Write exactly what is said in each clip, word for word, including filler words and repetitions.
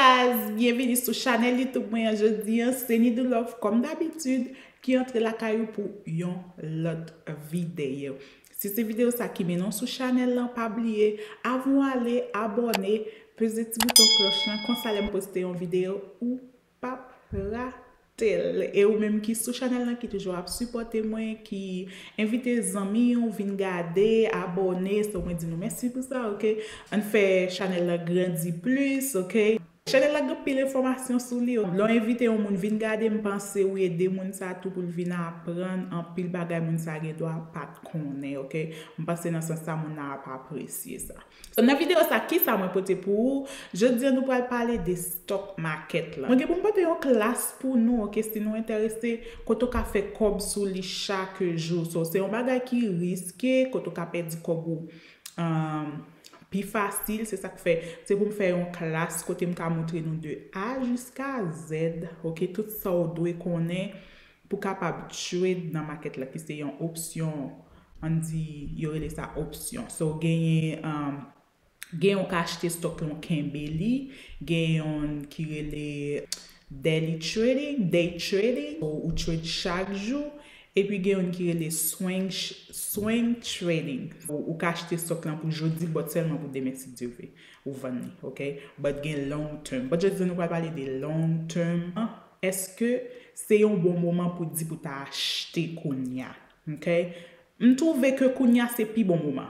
Guys, byenvini sou chanèl YouTube mwen an jodi an, se Nidou Love kòm dabitid ki antre lakay ou pou yon lòt videyo. Si se videyo sa ki mennen w sou chanèl lan, pa bliye, avan w ale, abòne, peze ti bouton klòch lan, konsa lè m poste yon videyo, ou p ap rate l. E ou menm ki sou chanèl lan, ki toujou ap sipòte mwen, ki envite zanmi w vin gade, abòne, so mwen di nou mèsi pou sa, oke? Ann fè chanèl lan grandi plis, oke? Chanèl la gen pil enfòmasyon sou li. Lè w envite yon moun vin gade, m panse ou ede moun sa tou pou l vin aprann anpil bagay moun sa gen dwa pa t konnen, oke? M panse nan sans sa, moun nan ap apresye sa. So, nan videyo sa, ki sa mwen pote pou ou? Jodi an, nou pral pale de stock market la. Mwen gen pou m pote yon klas pou nou, oke? Si nou enterese, kote w ka fè kòb sou li chak jou. So, se yon bagay ki riske, kote w ka pèdi kòb ou, um, pi fasil, se sa k fè se pou m fè yon klas kote m ka montre nou de A jiska Z, oke, tout sa w dwe konnen pou kapab trade nan market la, ki se yon opsyon, ann di, yo rele sa opsyon. So, genyen, um, gen yon ka achte stock lan kenbe li, gen yon ki rele daily trading, day trading, ou, ou trade chak jou, epi gen yon ki rele swing, swing trading. Ou, ou ka achte stock lan pou jodi, but sèlman pou demen si Dye vle. Ou vann li, oke? But gen long term. But jodi nou pral pale de long term. Èske se yon bon moman pou di pou ta achte kounya? Oke? M twouve ke kounya se pi bon moman.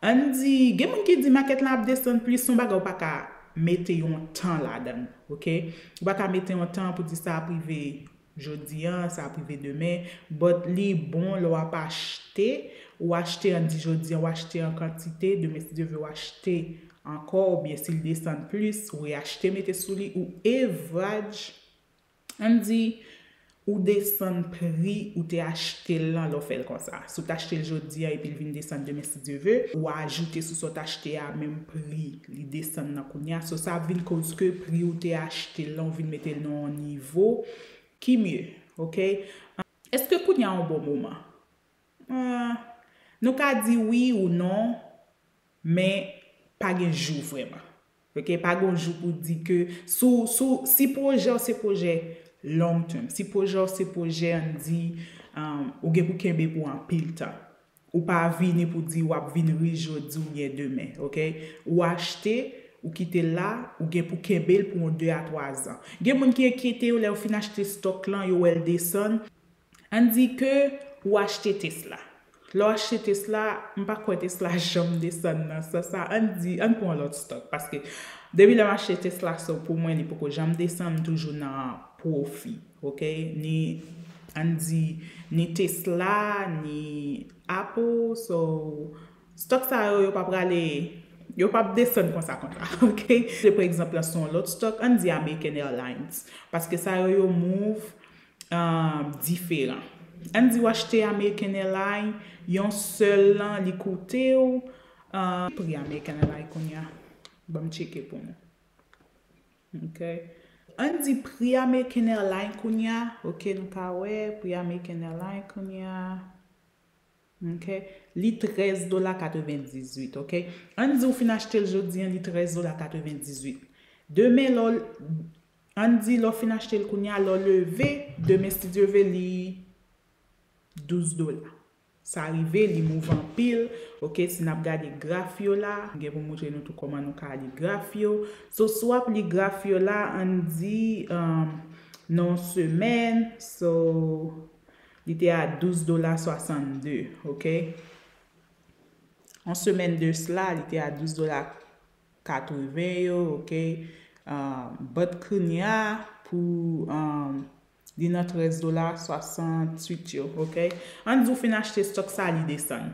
Ann di, gen moun ki di market lan ap desann plis, se yon bagay ou pa ka mete yon tan ladan l, oke? Ou pa ka mete yon tan pou di sa ap rive jodi an, sa ap rive demen, but li bon lè w ap achte, ou achte ann di jodi an, ou achte an kantite, demen si Dye vle ou achte ankò, oubyen si l desann plis, ou reachte mete sou li, ou average, ann di, ou desann pri ou te achte l lan lè w fè l konsa. Si w t achte l jodi an epi l vin desann demen si Dye vle, ou ajoute sou sa w t achte a menm pri li desann nan kounya. So sa ap vin koz ke pri ou te achte l lan ou vin mete l nan yon nivo ki mye, oke? Èske kounya yon bon moman? Ah, nou ka di wi ou non, men pa gen jou vrèman. Oke, pa gen jou pou di ke sou, sou, si pwojè w se pwojè long term, si pwojè w se pwojè, ann di, um, ou gen pou kenbe pou anpil tan. Ou pa vini pou di w ap vin rich jodi oubyen demen, oke? Ou achte, ou kite l la, ou gen pou kenbe l pou yon de a twa zan. Gen moun ki enkyete yo lè yo fin achte stock lan, yo wè l desann, ann di ke ou achte Tesla. Lè w achte Tesla, m pa kwè Tesla janm desann nan sans sa. Ann di, ann pran yon lòt stock. Paske depi lè m achte Tesla, so pou mwen, li poko janm desann, m toujou nan pwofi, oke? Ni, ann di, ni Tesla, ni Apple, so stock sa yo, yo pa prale, yo p ap desann konsa, konsa, oke? Se pa egzanp, lan se yon lòt stock, ann di American Airlines. Paske sa yo, yo move, um, diferan. Ann di w achte American Airlines, yon sèl lan, li koute w, um, pri American Airlines kounya. Ban m tcheke pou nou. Oke. Ann di pri American Airlines kounya, oke, nou ka wè, pri American Airlines kounya. Oke. Li trèz dola katrevendizuit, oke? Ann di w fin achte l jodi an, li trèz dola katrevendizuit. Demen, lè w, ann di lè w fin achte l kounya, lè w leve, demen, si Dye vle, li douz dola. Sa rive, li move anpil, oke? Si n ap gade graf yo la, m gen pou montre nou tou kòman nou ka li graf yo. So, si w ap li graf yo la, ann di, um, nan yon semèn, so, li te a douz dola swasannde, oke? Yon semèn de sla, li te a douz dola katreven yo, oke? Um, but kounya, pou, um, li nan trèz dola swasanntuit yo, oke? Ann di w fin achte stock sa, li desann.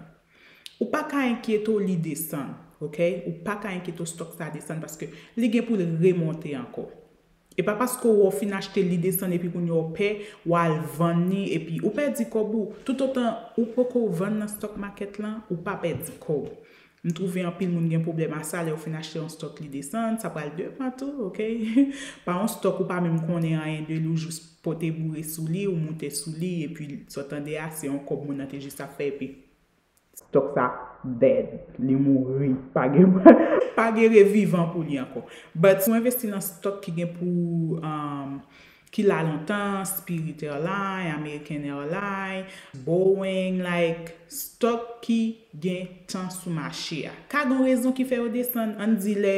Ou pa ka enkyete w li desann, oke? Ou pa ka enkyete w stock sa desann paske li gen pou l remonte ankò. E pa paske w fin achte li desann epi kounye a w pè, w al vann li epi ou pèdi kòb ou. Toutotan ou poko vann nan stock market lan, ou pa pèdi kòb. M twouve anpil moun gen pwoblèm a sa, lè w fin achte yon stock li desann, sa pral devan tou, oke? Pa yon stock ou pa menm konnen anyen de li, ou jis pote boure sou li, ou moute sou li, epi sa w tande a, se yon kòb moun nan te jis ap fè, epi stock sa dead. Li mouri. Pa gen, pa gen revivan pou li ankò. But si w envesti nan stock ki gen pou, um, ki la lontan, Spirit Airline, American Airline, Boeing, like, stock ki gen tan sou mache a. Ka gen rezon ki fè yo desann, ann di lè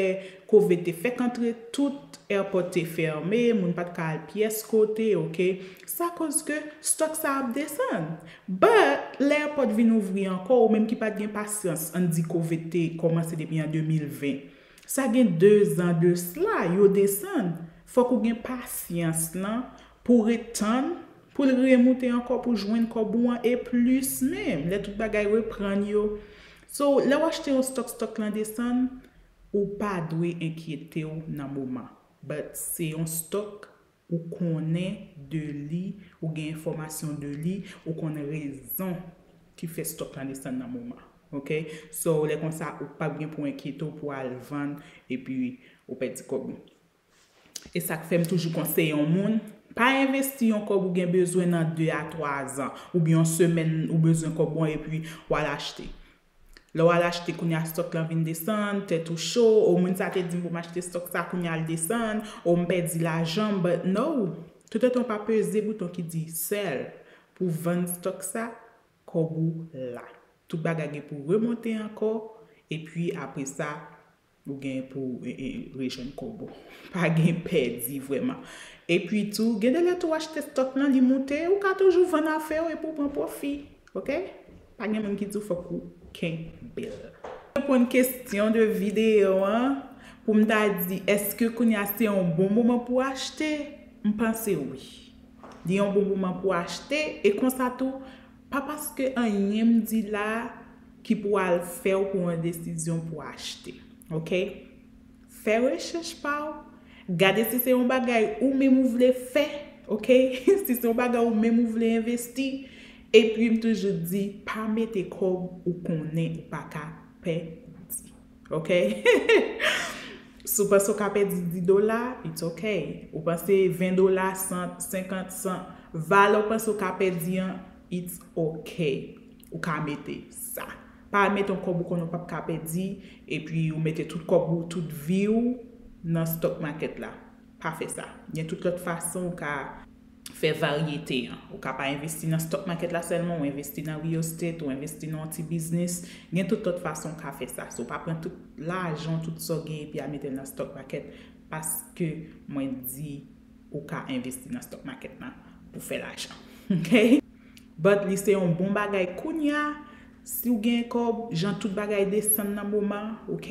covid te fèk antre, tout airport te fèmen, moun pa t ka al pyès kote, ok? Sa koz ke stock sa ap desann. But, lè airport vin ouvri ankò, ou menm ki pa t gen pasyans, ann di covid te kòmanse depi an de mil ven. Sa gen de zan de sla, yo desann. Fòk ou gen pasyans lan pou ret tann, pou l remoute ankò, pou jwenn kòb ou an, e plis menm, lè tout bagay reprann yo. So, lè w achte yon stock, stock lan desann, ou pa dwe enkyete w nan moman. But se yon stock ou konnen de li, ou gen enfòmasyon de li, ou konn rezon ki fè stock lan desann nan moman. Ok? So, lè konsa, ou p ap gen pou enkyete w pou al vann, epi ou pèdi kòb ou. E sa k fè m toujou konseye yon moun, pa envesti yon kòb ou gen bezwen nan de a twa zan, oubyen yon semèn ou bezwen kòb ou an epi w al achte. Lè w al achte, kounye a stock lan vin desann, tèt ou cho, o moun sa te di m pou m achte stock sa, kounye a l desann, o m pèdi lajan m, but no. Toutotan w pa peze bouton ki di sell pou vann stock sa, kòb ou la. Tout bagay gen pou remonte ankò, epi apre sa, ou gen pou, e, e, rejwenn kòb ou. Pa gen pèdi vrèman. Epi tou, gen de lè tou w achte stock lan, li moute, ou ka toujou vann afè w epi w pran pwofi. Ok? Pa gen moun ki di w fòk ou kenbe l. Reponn kesyon de videyo an, pou m ta di, èske kounye a se yon bon moman pou achte? M panse wi. Li yon bon moman pou achte, e konsa tou, pa paske anyen m di la ki pou al fè w pran yon desizyon pou achte. Ok? Fè rechèch pa w. Gade si se yon bagay ou menm ou vle fè. Ok? Si se yon bagay ou menm ou vle envesti. Epi m toujou di, pa mete kòb ou konnen ou pa ka pèdi. Ok? Si w panse w ka pèdi dis dola, it's ok. Ou panse ven dola, san, senkant, san, valè w panse w ka pèdi an, it's ok. Ou ka mete sa. Pa mete yon kòb ou konnen w p ap ka pèdi, epi ou mete tout kòb ou, tout vi w nan stock market la. Pa fè sa. Gen tout lòt fason ou ka fè varyete an. Ou ka pa envesti nan stock market la sèlman, ou envesti nan real estate, ou envesti nan yon ti biznis. Gen tout lòt fason ou ka fè sa. So, pa pran tout lajan, tout sa w gen epi al mete l nan stock market, paske mwen di ou ka envesti nan stock market la pou fè lajan. Ok? But li se yon bon bagay kounye a, si w gen kòb, jan tout bagay desann nan moman, ok?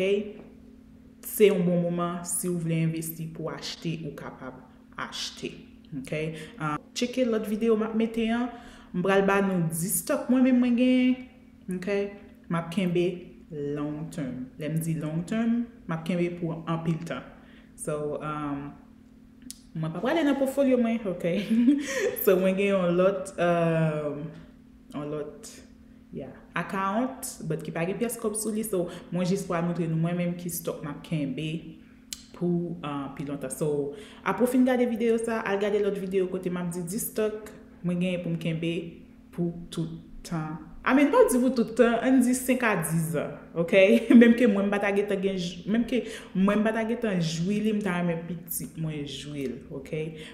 Se yon bon moman si w vle envesti pou achte, ou kapab achte. Ok? Ah, tcheke lòt videyo m ap mete an. M pral ba nou dis stock mwen menm mwen genyen. Ok? M ap kenbe long term. Lè m di long term, m ap kenbe pou anpil tan. So, um, mwen pa prale nan portfolio mwen, ok? So, mwen gen yon lòt, um, yon lòt, yeah, account, but ki pa gen pyès kòb sou li. So, mwen jis pral montre nou mwen menm ki stock m ap kenbe pou, uh, pi lontan. So, apre w fin gade videyo sa, al gade lòt videyo kote m ap di dis stock mwen genyen pou m kenbe pou tout tan. I mean, pa di pou tout tan, ann di senk a dis zan, ok? Menm ke mwen m pa ta gentan gen, j- menm ke mwen m pa ta gentan jwi li, m ta renmen pitit mwen jwi l, ok?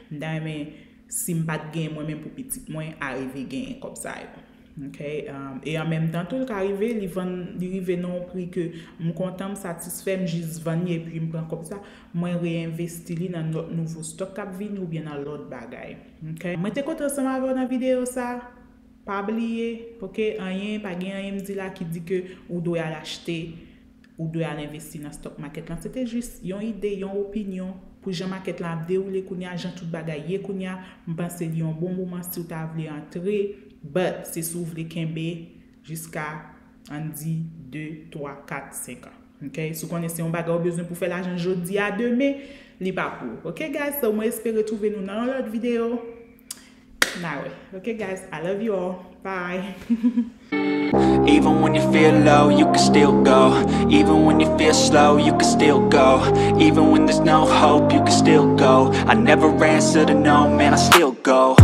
M ta renmen, si m pa t genyen mwen menm, pou pitit mwen arive genyen kòb sa yo. Ok, um, e an menm tan tou, l ka rive, li vann, li rive nan yon pri ke m kontan, m satisfè, m jis vann li epi m pran kòb sa, mwen reenvesti li nan lòt nouvo stock k ap vini oubyen nan lòt bagay. Ok? Mwen te kontan ansanm avè w nan videyo sa. Pa bliye, ok, anyen, pa gen anyen m di la ki di ke ou dwe al achte, ou dwe al envesti nan stock market lan. Se te jis yon ide, yon opinyon pou jan market lan ap dewoule kounye a, jan tout bagay ye kounye a. M panse li yon bon moman si w ta vle antre, but se si w vle kenbe jiska, ann di, de, twa, kat, senk an. Ok? Si w konnen se yon bagay ou bezwen pou fè lajan jodi a, demen, li pa pou ou. Ok, guys? So, mwen espere twouve nou nan yon lòt videyo. N a wè. Ok, guys? I love you all. Bye. Even when you feel low, you can still go. Even when you feel slow, you can still go. Even when there's no hope, you can still go. I never answer to no, man, I still go.